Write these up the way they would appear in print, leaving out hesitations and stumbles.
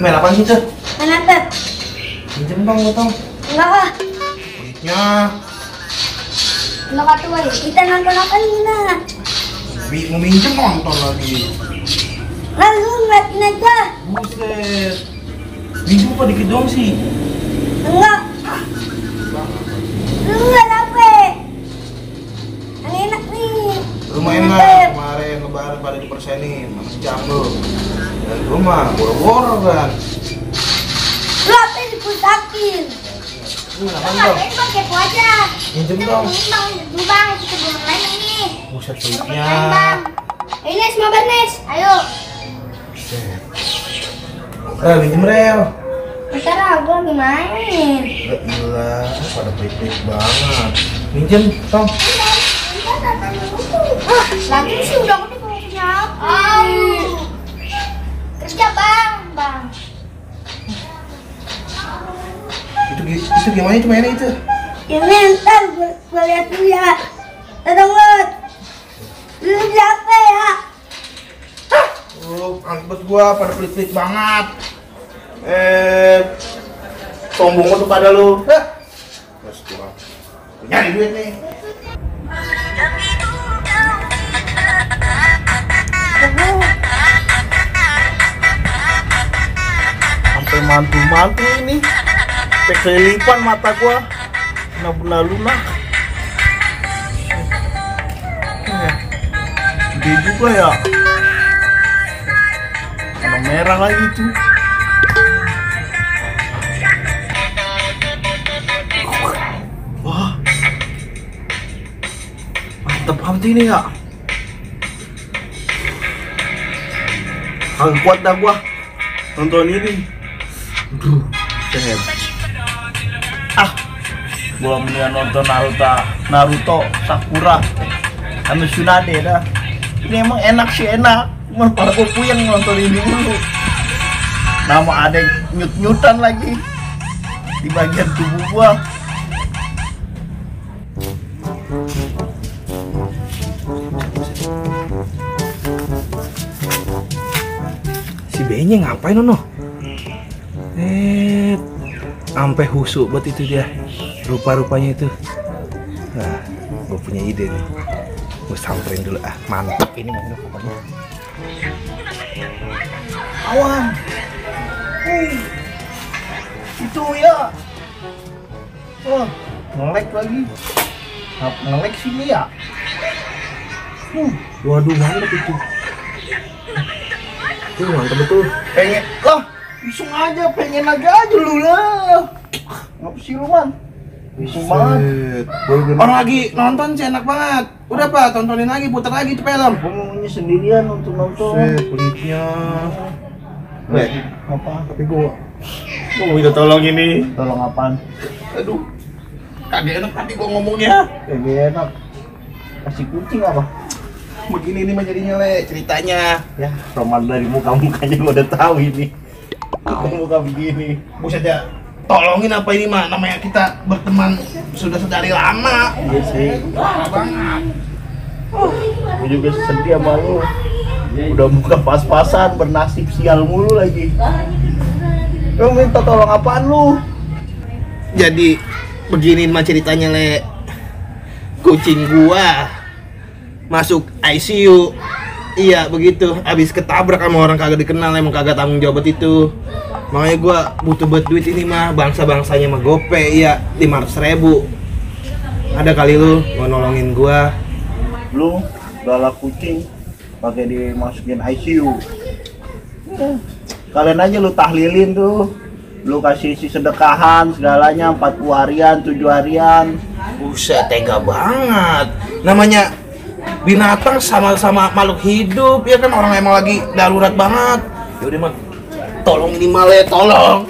Mel, apaan sih, Cek? Kenapa? Pinjem dong, lo tau. Enggak ah. Kulitnya. Enggak kata woy. Kita nonton apa nih, Nak? Mau minjem nonton lagi. Lalu ngeliatin aja. Buset. Minjem apa dikit doang sih? Enggak. Lu enggak dapet. Yang enak nih. Lumayan lah, kemarin lebaran pada dipersenin sama si Jambo. Dan gue mah boro-boro kan. Lu apa yang dipusakin? Lu apaan dong? Ngapain bang, kepo aja. Minjem Kita dong. main bang, dulu bang. Kita belum main ini. Buset Kita kulitnya. main bang. Ines, mau Nes? Ayo. Minjem rel. Bentar ah, gue lagi main. Gila, pada pelit-pelit banget. Minjem, Tom. Ah, lagi sih udah aku nih punya apa? Kerja bang, bang. Itu gimana itu mainnya itu? Ini ntar gue lihat dulu ya. Tunggu. Lu siapa ya? Oh, angkut gua pada pelit-pelit banget. Sombong tuh pada lu. Terus gua nyari duit nih. Sampai mantul-mantul ini. Kelipan mata gua. Benar-benar lunak. Gede juga ya. Warna merah lagi tuh. Wah, mantep banget ini ya. Kagak kuat dah gua nonton ini. Duh, keren. Gua mendingan nonton Naruto Sakura sama Tsunade dah. Ini emang enak sih, enak. Cuman pada gua puyeng nonton ini dulu. Nama ada nyut-nyutan lagi di bagian tubuh gua. Si B-nya ngapain Nono? Sampai husuk buat itu dia. Rupa-rupanya itu. Nah, gue punya ide nih. Gue samperin dulu mantap ini mainnya pokoknya. Awan. Itu ya. Oh, nge-lag lagi. Nge-lag sini ya. Waduh, mantap itu. Itu mantap betul. Pengen lah, iseng aja, pengen aja lu lah. Ngapa sih lu, Man? Iseng banget. Orang lagi nonton sih enak banget. Udah Pak, tontonin lagi, putar lagi itu film. Gua maunya sendirian untuk nonton. Kulitnya. Apa? Tapi gua mau minta tolong ini. Tolong apaan? Aduh, kagak enak tadi gua ngomongnya. Kagak enak. Kasih kucing apa? Begini nih mah jadinya Le ceritanya. Ya, roman dari muka-mukanya gua udah tahu ini. Muka begini. Buset ya, tolongin apa ini mah, namanya kita berteman sudah sedari lama. Iya sih. Parah banget. Gua juga sedih sama lu. Udah muka pas-pasan, bernasib sial mulu lagi. Lu minta tolong apaan lu? Jadi begini mah ceritanya Le. Kucing gua masuk ICU. Iya begitu, abis ketabrak sama orang kagak dikenal, emang kagak tanggung jawab itu. Makanya gua butuh buat duit ini mah, bangsa-bangsanya mah gope, iya 500.000. Ada kali lu mau nolongin gua. Lu galak kucing pakai dimasukin ICU. Kalian aja lu tahlilin tuh. Lu kasih isi sedekahan segalanya 40 harian, 7 harian. Buset, tega banget. Namanya binatang sama-sama makhluk hidup, ya kan, orang emang lagi darurat banget. Yaudah mah, tolong ini Male, tolong.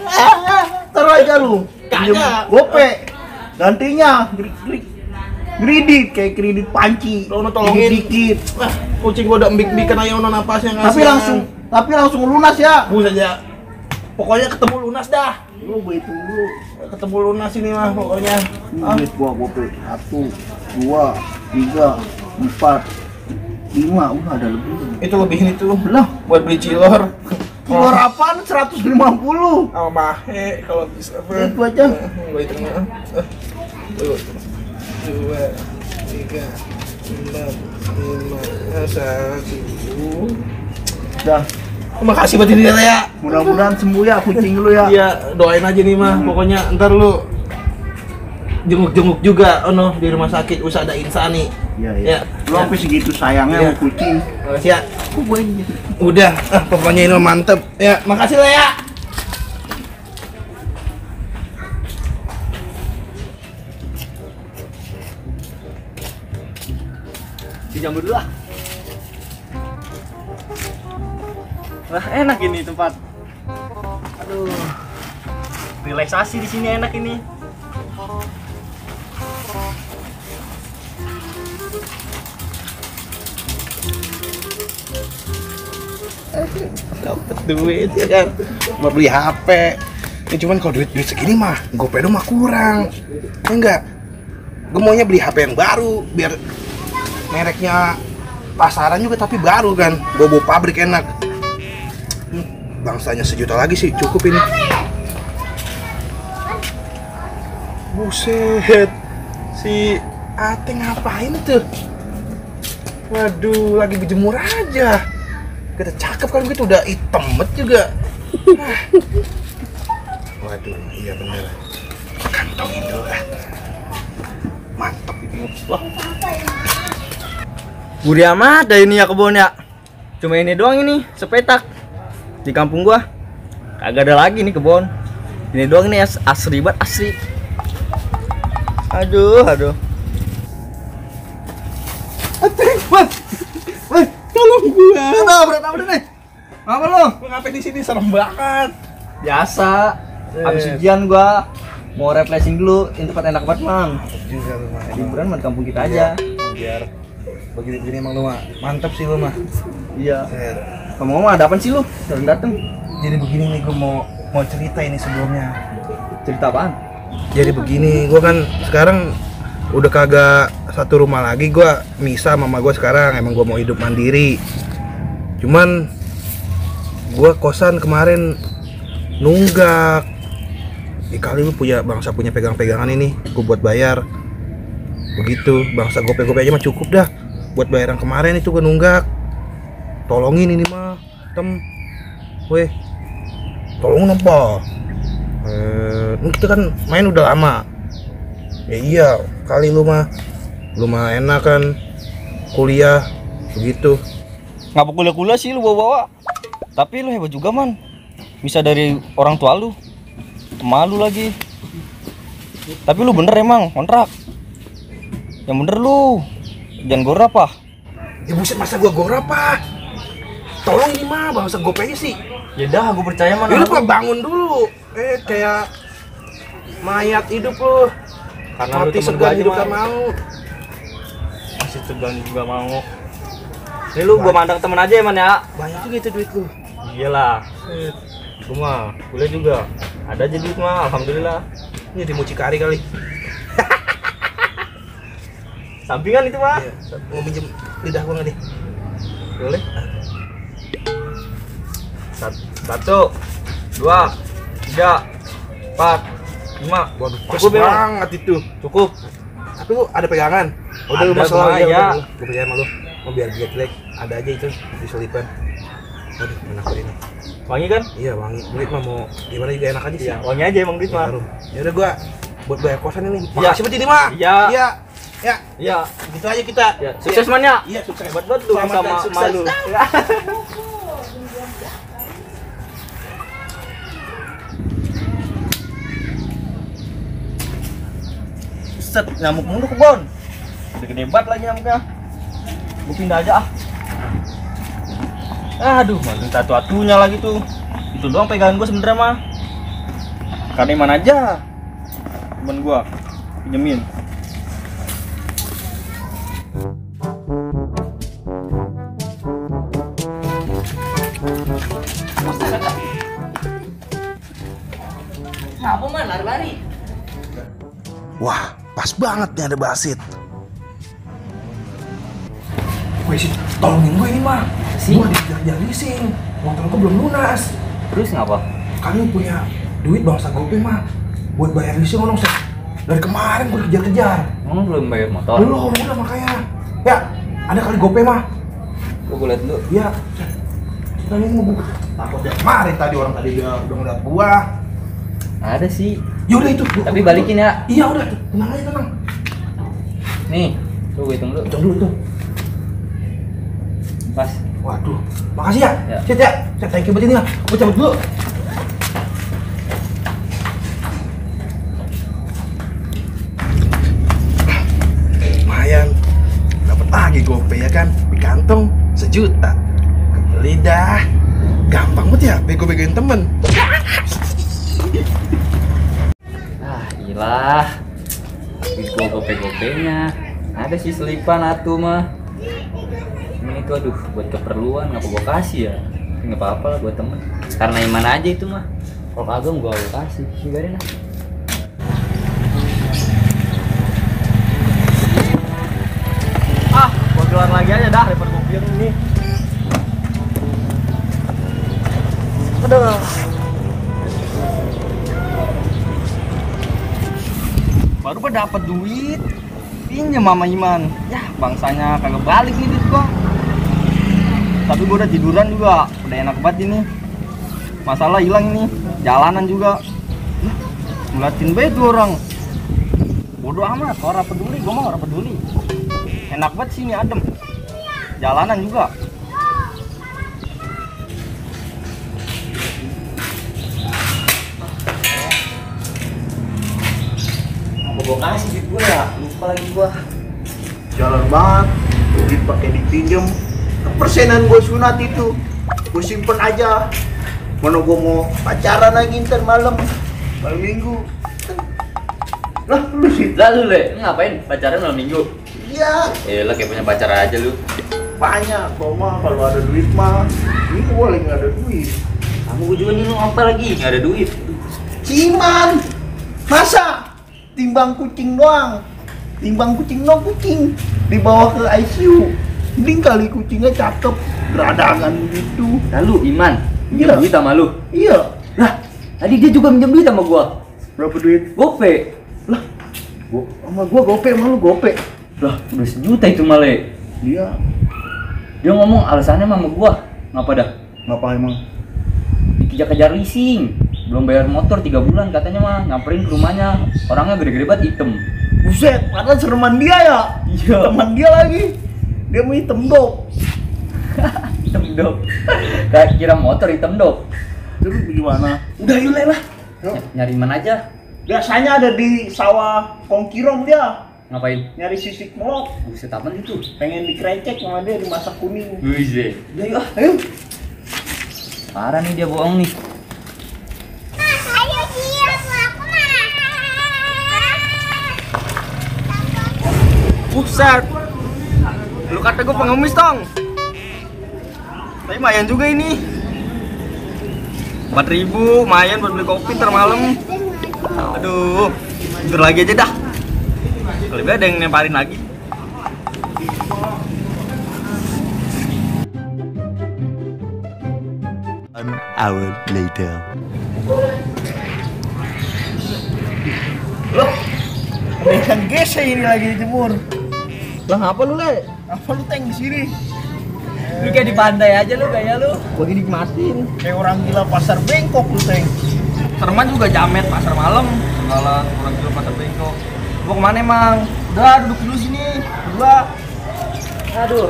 Taruh aja lu. Kagak. Gope. Gantinya kredit kayak kredit panci. Lu tolongin dikit. Wah, kucing gua udah embik-embikan aja napasnya ngasih. Tapi langsung lunas ya. Buset ya. Pokoknya ketemu lunas dah. Lu begitu dulu. Ketemu lunas ini mah pokoknya. Duit gua gope 1, 2, 3, 4, 5 udah ada lebih. Itu lebihin itu Lah, buat beli cilor. keluar apaan 150? Oh, mahe kalau bisa. Itu aja. Gua hitung ya. 1, 2, 3, 4, 5, 1. Dah, Makasih buat ini ya. mudah-mudahan sembuh ya kucing lu ya. Iya, doain aja nih mah. Pokoknya ntar lu jenguk-jenguk juga di rumah sakit Usada Insani. Iya, iya. Lu sampai segitu sayangnya Iya. sama kucing. Makasih ya. Kok gue ini gitu? Udah, pokoknya ini mantep. Ya, makasih lah ya. Dijambut dulu lah. Wah, enak ini tempat. Aduh. Relaksasi di sini enak ini. Dapet duit ya kan. Mau beli HP. Ya cuman kalau duit segini mah, GoPay mah kurang. Ya enggak. Gue maunya beli HP yang baru biar mereknya pasaran juga tapi baru kan. Gue bawa pabrik enak. Bangsanya 1 juta lagi sih cukup ini. Buset. Si Ate ngapain tuh? Waduh, lagi berjemur aja. Kita cakep kan gitu, udah hitam banget juga. Waduh, iya bener. Kantongin dulu lah. Mantap ini. Wah, Gurih amat dah ini ya kebun ya. Cuma ini doang ini, sepetak. Di kampung gua kagak ada lagi nih kebun. Ini doang nih asri banget, asri. Aduh. wah, tolong gua. Berat apa nih? Apa lo? Gua ngapain di sini serem banget. Biasa. Habis ujian gua mau refreshing dulu. Ini tempat enak banget, Mang. Juga lu mah. Liburan mah di kampung kita aja. Biar begini-begini emang lu mah mantap sih lu mah. Iya. Set. Ngomong-ngomong ada apa sih lu? Sering dateng. Jadi begini nih, gua mau cerita ini sebelumnya. Cerita apaan? Jadi begini, gua kan sekarang udah kagak satu rumah lagi, gua misah sama mama gua sekarang. Emang gua mau hidup mandiri. Cuman gua kosan kemarin nunggak. Kali lu punya pegang-pegangan ini, gua buat bayar. Begitu, bangsa gope-gope aja mah cukup dah. Buat bayaran kemarin itu gua nunggak. Tolongin ini mah, weh. Tolongin apa? Kita kan main udah lama. Ya iya, kali lu mah enak kan kuliah begitu. Ngapa kuliah-kuliah sih lu bawa-bawa? Tapi lu hebat juga, Man. Bisa dari orang tua lu. Malu lagi. Tapi lu bener emang kontrak. Yang bener lu. Jangan gorap ah. Ya buset, masa gua apa? Tolong ini mah, bangsa gopenya sih. Ya dah, gue percaya Man. Ya lu mah bangun dulu. Kayak mayat hidup lu. Karena lu mati temen segan gua aja, hidup Man. kan mau. Masih tegang juga mau. Ini lu gua mandang temen aja ya, Man ya. Banyak juga itu duit lu. Iyalah. Gua mah kuliah juga. Ada aja duit mah, alhamdulillah. Ini di mucikari kali. Sampingan itu mah. Iya, mau minjem lidah gua nggak nih? Boleh. 1, 2, 3, 4, 5. Waduh, pas Cukup ya, Man? banget itu. Cukup. Tapi lu ada pegangan? Udah lu Ada, masalah gua ya. Gue percaya sama lu. Mau biar jelek, ada aja itu di selipan. Waduh, enak banget ini. Wangi kan? Iya, wangi. Duit mah mau gimana juga enak aja sih. Iya, wangi aja emang duit mah. Harum. Ya udah gua buat bayar kosan ini. Iya. Makasih banget ini mah. Iya. Iya. Ya, Iya. gitu aja kita. Ya, sukses Man ya. Iya, sukses. Hebat banget lu Selamat sama dan sukses. malu. Set, nyamuk mulu kebon. Udah gede banget lagi nyamuknya. Gue pindah aja ah. Aduh, makin satu-satunya lagi tuh. Itu doang pegangan gue sebenernya mah. Karena mana aja temen gue pinjemin. Ngapa Man lari-lari? Wah, pas banget nih ada Basit. Woi sih, tolongin gue ini mah. Si? Gue dikejar leasing, motor gue belum lunas. Terus ngapa? Kalian punya duit bangsa GoPay mah buat bayar leasing orang sih. Dari kemarin gue dikejar-kejar. Emang belum bayar motor? Belum, udah makanya. Ya, ada kali GoPay mah. Gue liat dulu. Iya. Tadi mau gue takutnya kemarin tadi orang tadi udah ngeliat gua. Ada sih. Yaudah itu. Tapi balikin ya. Iya udah, tenang aja tenang. Nih, tuh gue hitung dulu. Hitung dulu tuh. Pas. Waduh, makasih ya. Ya. Sit ya. Saya thank you buat ini ya. Gue cabut dulu. Lumayan. Dapat lagi GoPay ya kan. Di kantong 1 juta. Beli dah. Gampang banget ya bego-begoin temen. Ah, ilah. Duit gua gope-gopenya. Ada sih selipan atuh mah. Ini tuh aduh buat keperluan ngapa gua kasih ya. Enggak apa-apa lah buat temen. Karena iman aja itu mah. Kalau kagak gua kasih. Biarin lah. Ah, gua keluar lagi aja dah daripada gua biar ini. Aduh. Baru gua dapet duit, pinjam mama Iman. Ya bangsanya kagak balik nih duit gua. Tapi gua udah tiduran juga, udah enak banget ini. Masalah hilang ini, jalanan juga. Ngeliatin bae tuh orang. Bodoh amat, orang peduli, gua mah orang peduli. Enak banget sini adem. Jalanan juga. Gua kasih duit gua ya, lupa lagi gua. Jalan banget, duit pakai dipinjem. Persenan gue sunat itu, gue simpen aja. Mana gue mau pacaran lagi ntar malam minggu. Lah lu sih? Lalu le, lu ngapain pacaran malam minggu? Iya, Lah kayak punya pacar aja lu. banyak. Kalau ada duit mah, ini gue lagi nggak ada duit. Kamu gua juga nih lu apa lagi? Nggak ada duit. Ciman, masa timbang kucing doang, kucing dibawa ke ICU. Mending kali kucingnya cakep, geradangan gitu. Lalu Iman, Iya. minjem duit sama lu. Iya. Lah, tadi dia juga minjem duit sama gua. Berapa duit? Gope. Lah, sama gua gope, sama lu gope. Lah, udah 1 juta itu male. Dia Dia ngomong alasannya sama gua. Ngapa dah? ngapa emang? Dikejar-kejar leasing. Belum bayar motor 3 bulan katanya mah. Nyamperin ke rumahnya. Orangnya gede-gede banget hitam. Buset, padahal sereman dia ya. Iya. Teman dia lagi. Dia mau hitam dok. Hitam dok. Kayak kira motor hitam dok. Terus gimana? Udah yuk lah. Nyari mana aja? Biasanya ada di sawah Kongkirong dia. Ngapain? Nyari sisik melok. Buset apaan itu? Pengen dikerecek sama dia dimasak kuning. Buset. Udah yuk, ayo. Parah nih dia bohong nih. Ayo dia aku Buset. Lu kata gue pengemis dong. Tapi lumayan juga ini. 4.000 lumayan buat beli kopi ntar malam. Aduh, tidur lagi aja dah. Kalau ada yang nemparin lagi. An hour later. Loh, ikan gese ini lagi dijemur. Lah ngapa lu, Le? Apa lu tank di sini? Lu kayak di pantai aja lu gaya lu. Lagi nikmatin. Kayak orang gila pasar Bengkok lu tank. Serman juga jamet pasar malam. Malah orang gila pasar bengkok. Gua kemana emang? Udah duduk dulu sini. Berdua. Aduh.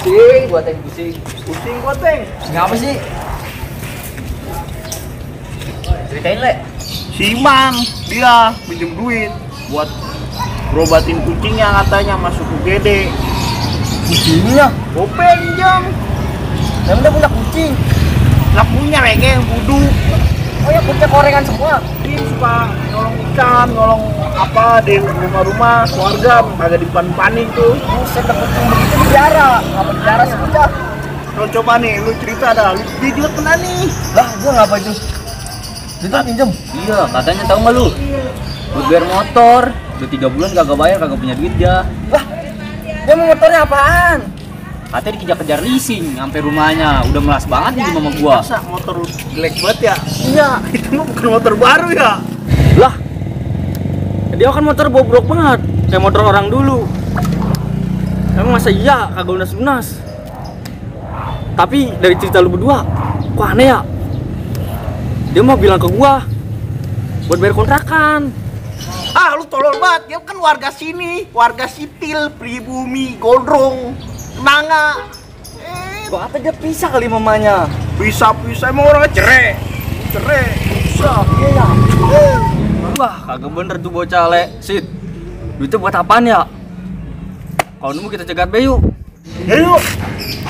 Pusing, gua tank pusing. Pusing gua tank. Ngapa sih? Ceritain, Le. Si Iman, dia pinjem duit buat berobatin kucingnya katanya masuk UGD. Kucingnya? Gue pinjam. Emang dia punya kucing? Lah punya lagi yang kudu. Oh ya, kucing korengan semua? Dia suka nolong ikan, nolong apa di rumah-rumah keluarga, agak dipan-panin tuh. Buset, kucing begitu dijarah. Ngapa dijarah sih udah? Lo coba nih, lu cerita dah. Dia juga kena nih. Lah, gua ngapa itu? Itu pinjem? Iya, katanya tahu nggak lu? Buat bayar motor. Udah 3 bulan kagak bayar, kagak punya duit dia. Lah, dia mau motornya apaan? Katanya dikejar-kejar leasing sampai rumahnya. Udah melas banget nih sama gua. Masa motor jelek banget ya? Iya, itu mah bukan motor baru ya. Lah, dia kan motor bobrok banget, kayak motor orang dulu. Emang masa iya kagak lunas-lunas? Tapi dari cerita lu berdua, kok aneh ya? Dia mau bilang ke gua buat bayar kontrakan. Ah, lu tolol banget. Dia kan warga sini, warga sipil, pribumi, gondrong, kenanga. Gua kata dia pisah kali mamanya. Bisa emang orangnya cerai. Bisa. Iya. Wah, kagak bener tuh bocah le. Sid, duitnya buat apaan ya? Kalau nemu kita cegat be yuk. Ya yuk.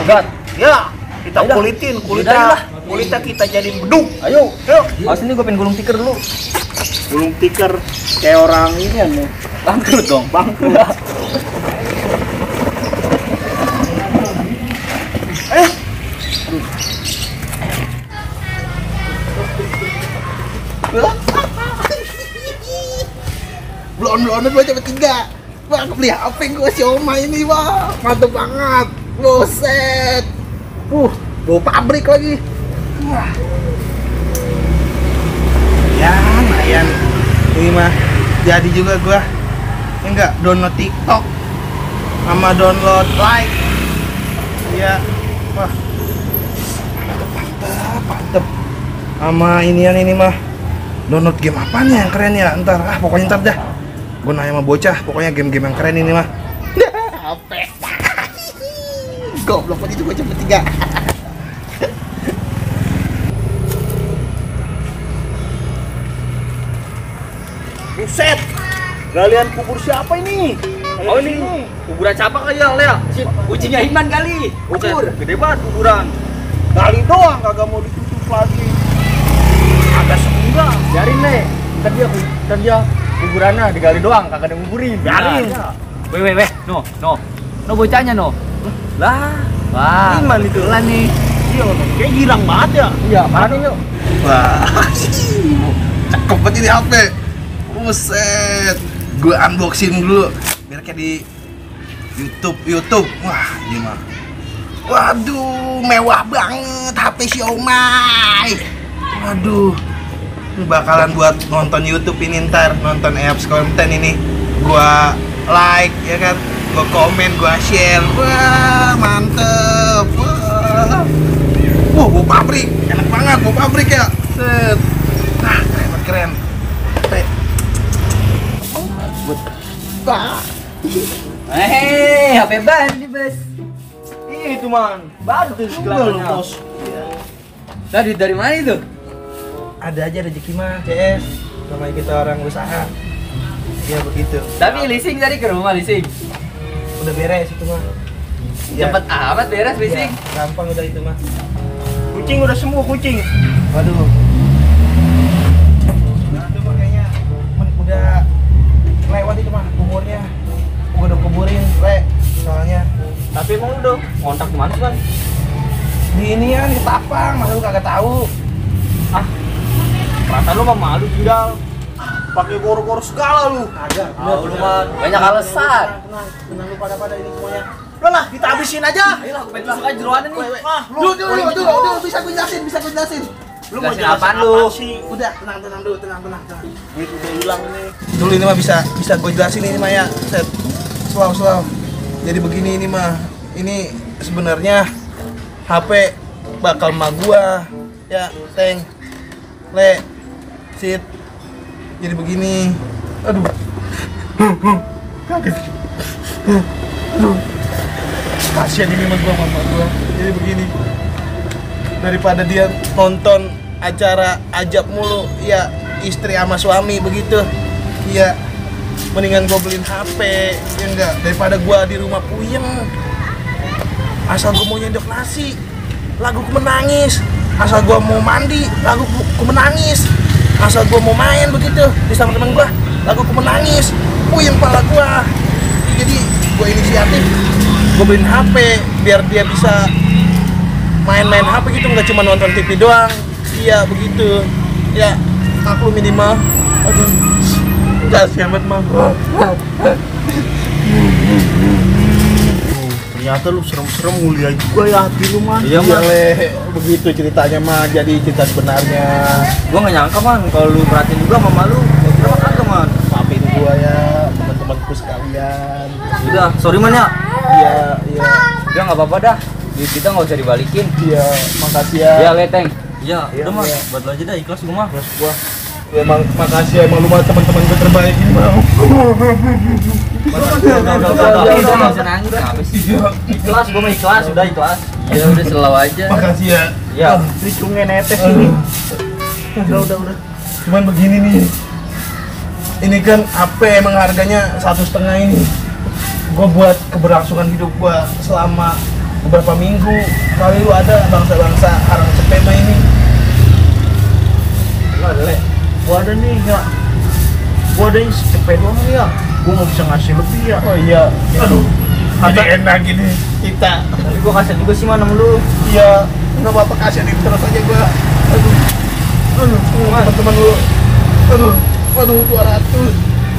Cegat. Ya, kita Ayo dah. kulitnya kita jadiin beduk. Ayo. Yuk. Awas ini gua pengen gulung tikar dulu. Gulung tikar kayak orang ini kan ya. Bangkrut dong. Bangkrut. Blon-blonnya gua cepet 3. Wah, beli HP gua Xiaomi ini, wah. Mantap banget. Buset. Bawa pabrik lagi. Wah. Ya, lumayan. Ini mah jadi juga gua. Enggak download TikTok sama download Like. Iya. Wah. Mantap. Sama inian ini mah. Download game apaan ya yang keren ya? Ntar pokoknya ntar dah. Gue nanya sama bocah, pokoknya game-game yang keren ini mah. HP. Goblok banget itu gue cepet 3. Buset. Galian kubur siapa ini? Oh ini kuburan siapa kaya le? Si kucingnya Iman kali. Kubur. Gede banget kuburan. Gali doang kagak mau ditutup lagi. Agak sebentar. Biarin le. Ntar dia kuburannya digali doang, kagak ada nguburin. Biarin. Weh, no bocahnya no. Lah, Wah, Iman itu. kebetulan nih. Iya, kayak girang banget ya. Iya, mana yuk? Wah, cakep banget ini HP. Buset. Gue unboxing dulu biar kayak di YouTube. Wah, ini mah. Waduh, mewah banget HP Xiaomi. Waduh. Ini bakalan buat nonton YouTube ini ntar, nonton apps konten ini. Gua like ya kan, gua komen, gua share. Wah, mantep. Wah. Bau pabrik, enak banget bau pabrik ya. Set. Nah, keren. Wah. HP baru nih, Bos. Itu man, baru tuh Enggak lu, sekelapanya. Bos. Dari mana itu? Ada aja rezeki mah CS. Namanya kita orang usaha. Ya begitu. Tapi leasing tadi ke rumah leasing. Udah beres itu mah. Cepet amat beres leasing. Ya, gampang udah itu mah. Kucing udah sembuh kucing. Waduh. Nah, itu mah kayaknya udah lewat itu mah umurnya. Gua udah kuburin, soalnya Tapi emang udah kontak kemana sih kan? di inian di Tapang, masa lu kagak tahu? Perasaan lu mah malu tinggal. Pakai gor-gor segala lu. Kagak. Oh, lu mah banyak alasan. Tenang lu pada ini semuanya. Udah lah, kita habisin aja. Ayolah, aku pengen tusuk aja jeroannya nih. Ah, Dulu, bisa gue jelasin. Lu mau Jelasin jelasin apaan apaan lu? sih? Udah, tenang dulu. Duit udah hilang nih. Dulu ini mah bisa gue jelasin ini mah ya. Set. Slow. Jadi begini ini mah. Ini sebenarnya HP bakal ma gua. Ya, Teng. Le. Sit. Jadi begini. Aduh. Kaget. Aduh. Kasian ini mah gua mama gua. Jadi begini. Daripada dia nonton acara ajab mulu, ya istri sama suami begitu. Iya. Mendingan gua beliin HP, ya enggak, daripada gua di rumah puyeng. Asal gua mau nyendok nasi, lagu ku menangis. Asal gua mau mandi, lagu ku menangis. Asal gua mau main begitu di sama teman gua, lagu ku menangis. Puyeng pala gua. Jadi gua inisiatif, gua beliin HP biar dia bisa main-main HP gitu, nggak cuma nonton TV doang. Iya begitu. Ya, aku minimal. Aduh. Kasihan banget mah. Ternyata lu serem-serem, mulia juga ya hati lu man. Iya, Man. Le, begitu ceritanya mah, jadi cerita sebenarnya. Gua nggak nyangka man kalau lu perhatiin juga sama lu. Gua kira mah kagak man. Maafin gua ya, teman-temanku sekalian. Udah, sorry man ya. Iya, iya, Udah nggak apa-apa dah. Duit kita nggak usah dibalikin. iya, makasih ya. Ya leteng. Iya, Iya, udah man. iya. Buat lo aja dah, ikhlas gua mah. Terus gua emang makasih ya, emang lu mah teman-teman gue terbaik ini mau. Udah nggak usah nangis. Apa sih? Ikhlas, gua mah ikhlas, udah ikhlas. Ya udah selalu aja. Makasih ya. Iya. Hidungnya netes ini. Udah. Cuman begini nih. Ini kan HP emang harganya 1,5 ini. Gua buat keberlangsungan hidup gua selama beberapa minggu. Kali lu ada bangsa-bangsa arang sepema ini. Enggak ada, Le. Gua ada nih ya. Gua ada yang cepet doang ya. Gua nggak bisa ngasih lebih ya. Oh iya. Aduh. Jadi enak gini kita. Tapi gua kasih juga sih man sama lu. Iya. Enggak apa-apa, kasih terus aja gua. Aduh, teman-teman lu. Aduh, 200.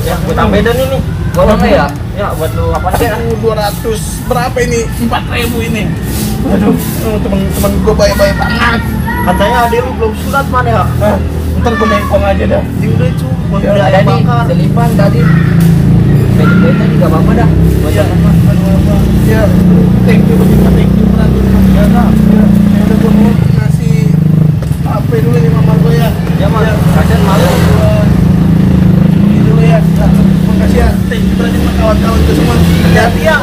Ya, gua tambahin dah nih. Bolong nggak ya? Ya, buat lu apa sih? Aduh, 200. Berapa ini? 4.000 ini. Aduh, teman-teman gua baik-baik banget. Katanya adek lu belum sunat man ya. Ntar gua mengkong aja dah. Ya udah cu, buat Ya, beli Ada ayam nih bakar. selipan tadi. Pejit tadi nggak apa-apa dah. Buat Ya, makan mah. ya, thank you perhatian. Ya, nah, ya, udah gua mau ngasih HP dulu nih mama gua ya. Ya man, kasihan malu. Ini dulu ya. Makasih ya. Thank you perhatian sama kawan-kawan itu semua. Hati-hati ya.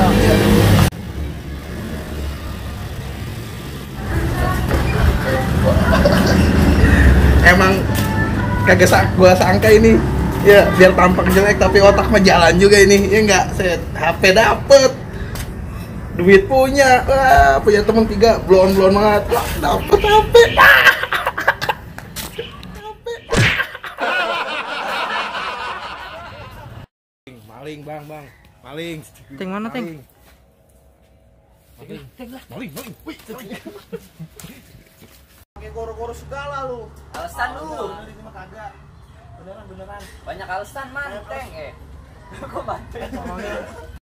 Emang kagak gua sangka ini ya, biar tampak jelek tapi otak mah jalan juga ini ya enggak. Set HP dapet, duit punya, wah, punya temen 3 blon banget, wah, dapet HP. Maling bang, maling. Teng mana, Teng? Maling, wih, Pakai goro-goro segala lu. Alasan lu. Ini mah kagak. Beneran. Banyak alasan man, Teng. Kok bantu?